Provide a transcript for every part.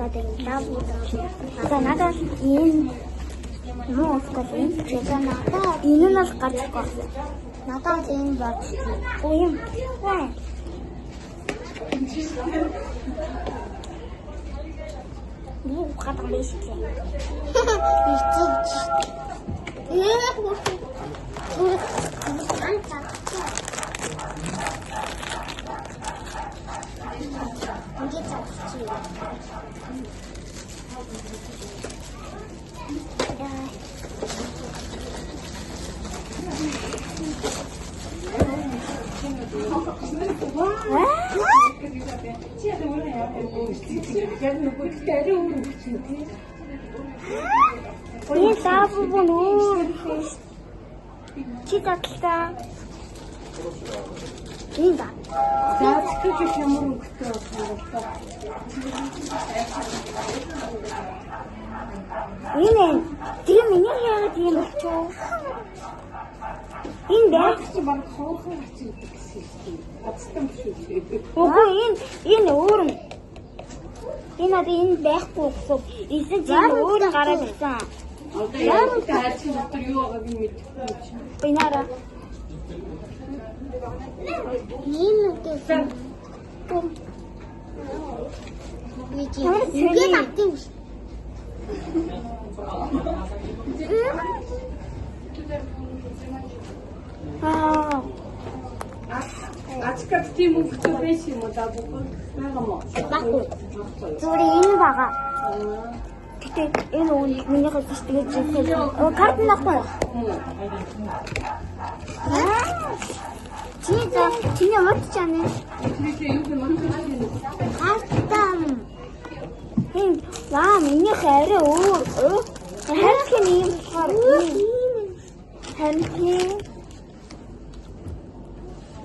Одоо энэ лав. За надад энэ муу усгал энэ За надад энэ нь бол гарч ирэхгүй. надад энэ болж. Уу юм. Муу гадаг биш лээ. Ичиж. Ээ хүрсэн. Ан цаа. Ингээд цаачих. Энэ лав бүр өөр юм шүү. Чи задлаа. Энэ да. За сэтгэж ямар өнгөтэй болох юм бол та. Энэ тэгээ миний яагаад ийм болчихов? Энэ байх. Чи баг хоохон ач гэдэг гэсэн юм шүү дээ. Азтан биш үү? Үгүй энэ энэ өөр юм. Энэ одоо энэ байхгүй гэсэн. Эсэн чинь өөр нь гараад ирсэн. Одоо яг хайрцаг дотор юу байгааг нь мэдэхгүй чи. Бинара. Ийм үгээс. Би чи Ямар ингээд сони. автын биш. Аа. Азкад тийм өнгөтэй байсан юм уу да бүгд? Байгаа мó? Байхгүй. Байхгүй. Зүгээр энэ байгаа. Аа. Гэтэ энэ үн минийхээ биш тэгэж хэлсэн. Карт нахгүй. Аа. Чи за чиний урд чанаа. Тэр юу юм бэ? Хартам. Энэ ваа минийх арай өөр. Харин ийм болохоор Ийм. харин тийм.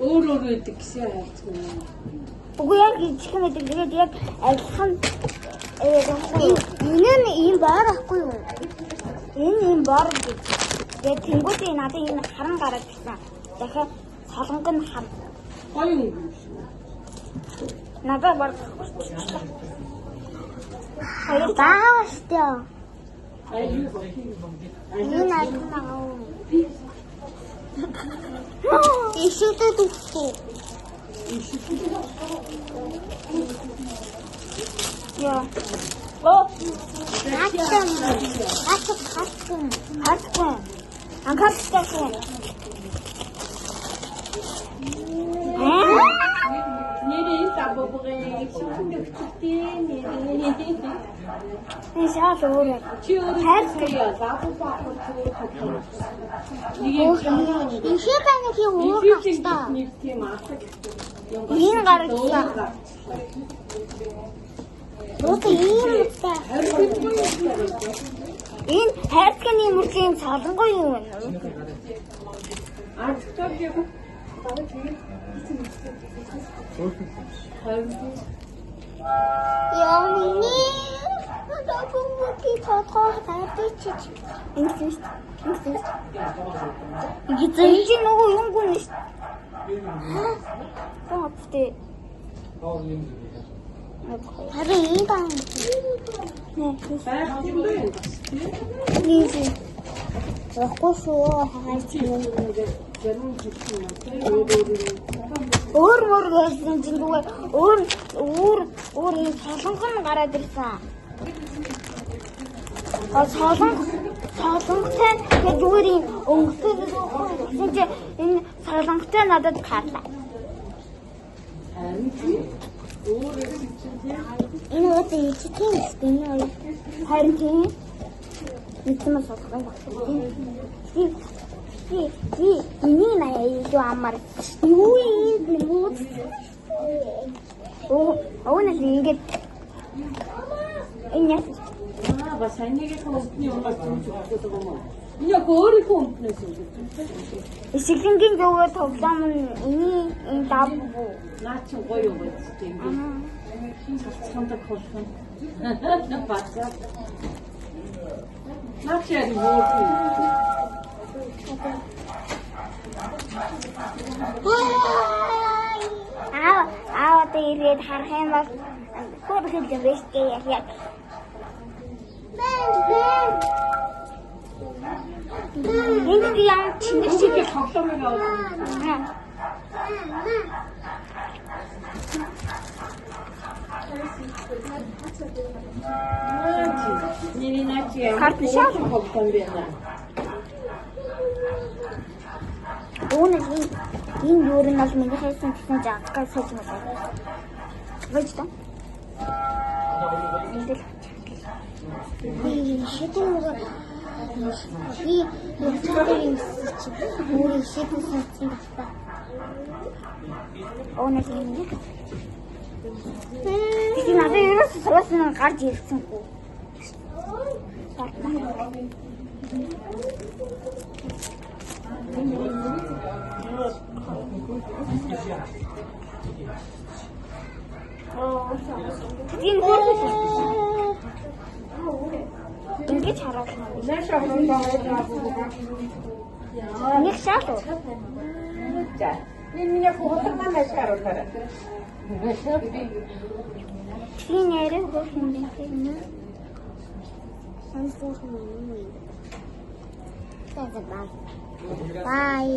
Өөр өөр байдаг гэсэн хайрцаг юм. Үгүй яг ижилхэн байдаг. Тэгээд яг адилхан э Энэ нь ийм боор ахгүй юу? энэ юм бор гэж. Тэгээд тэнгуүтээ надад энэ харан гараад ирсэн. Дахиад солонго нь хар. Гоё өнгө юм шүү. Надад бор. Хоёр Баа штэ. Аюу бохи. Энэ аль аа. Ишүүтэй дүүхүү. Яа. Оо, Хартам. Хартам хартам. хардгүй. Анхааралтай шүү. Аа. Нэрээ энэ лабогын шүхэн өгчтэй нэрээ. Энэ шал өөр юм. Чи өөрөө Хайрцаг. лабо баах чи өөрөө. Нэг Ишээ канах юм өөр гацтай. нэг тийм алаг юм Энэ гараад ирсэн. Уута ийм үстэй. Энэ хайрцагны мөрлийн солонгоо юм байна. Азкад яг Яа миний. Одоо бүгд тодгоо гардаг чи. Ингэсэн шүү дээ. Ингэсэн шүү дээ. Ингэ энэ чинь нөгөө юмгүй нэ шүү дээ. Аа, аптэй. Харин ийм баа. Нэ. байх юм байна. Нийс. Тэгэхгүй шүү. Хаач юм. Зарим хэлсэн юм тийм өөр өөр юм. Өөр мөр гэсэн чинь зүгээр өөр өөр өөр юм солонгон гараад ирсэн. А солонг солонготой тэгээ зүгээр юм өнгөтэй гэсэн чинь энэ солонготой надад гарлаа. Харин тийм өөр өөр чинь тийм Энэ уута ичдэг юм шүү. Энэ хоёр. Харин тийм мэдсэн мөн солонгон багсан тийм. Би би би миний наяа илүү амар. Юу юм мууд. Оо уунаас ингээд энэ яасан Аа бас санийгийнхаа өмдний унгаас зүүж өгөх гэдэг юм уу? Энэ яг өөрийнхөө өмднөөс өгдөг. Ишгэлэнгийн зүгээр тоглоом нь энэ энэ давгүй. Наа чи гоё юм байна тийм ингээд. Цалцхандаг болох юм. Бацаа. Наа чи яг өөр юм. Аа аа одоо ирээд харах юм бол Хөөрхөн юм биш яг. Бэн бэн. Энд юм чингэр шиг Чи тоглоом яваа. Нэрийг наач яа. Карт шал. Тоглоом байна. Үүнээс энэ энэ юу нь бол миний хайсан гэсэн чинь агай сууж мэлээ. Вэж та. Ингээл Би шидэн нөгөө би явцаар юмсан чи өөрөө шидэн суудсан багтаа. Үүнээс энэ нэг. Тийм надад ерөөс сургууль нь гарч ирсэнгүй. Тийм хөөрхөн. Ингэж харуулна. Наашаа хөрөнгө Нэг шал уу? За. Энэ миний хутар маань наашаа харуулаарай. Тийм нэрээ хөөрхөн юм байна. Сонсох юм уу? Бай. Бай.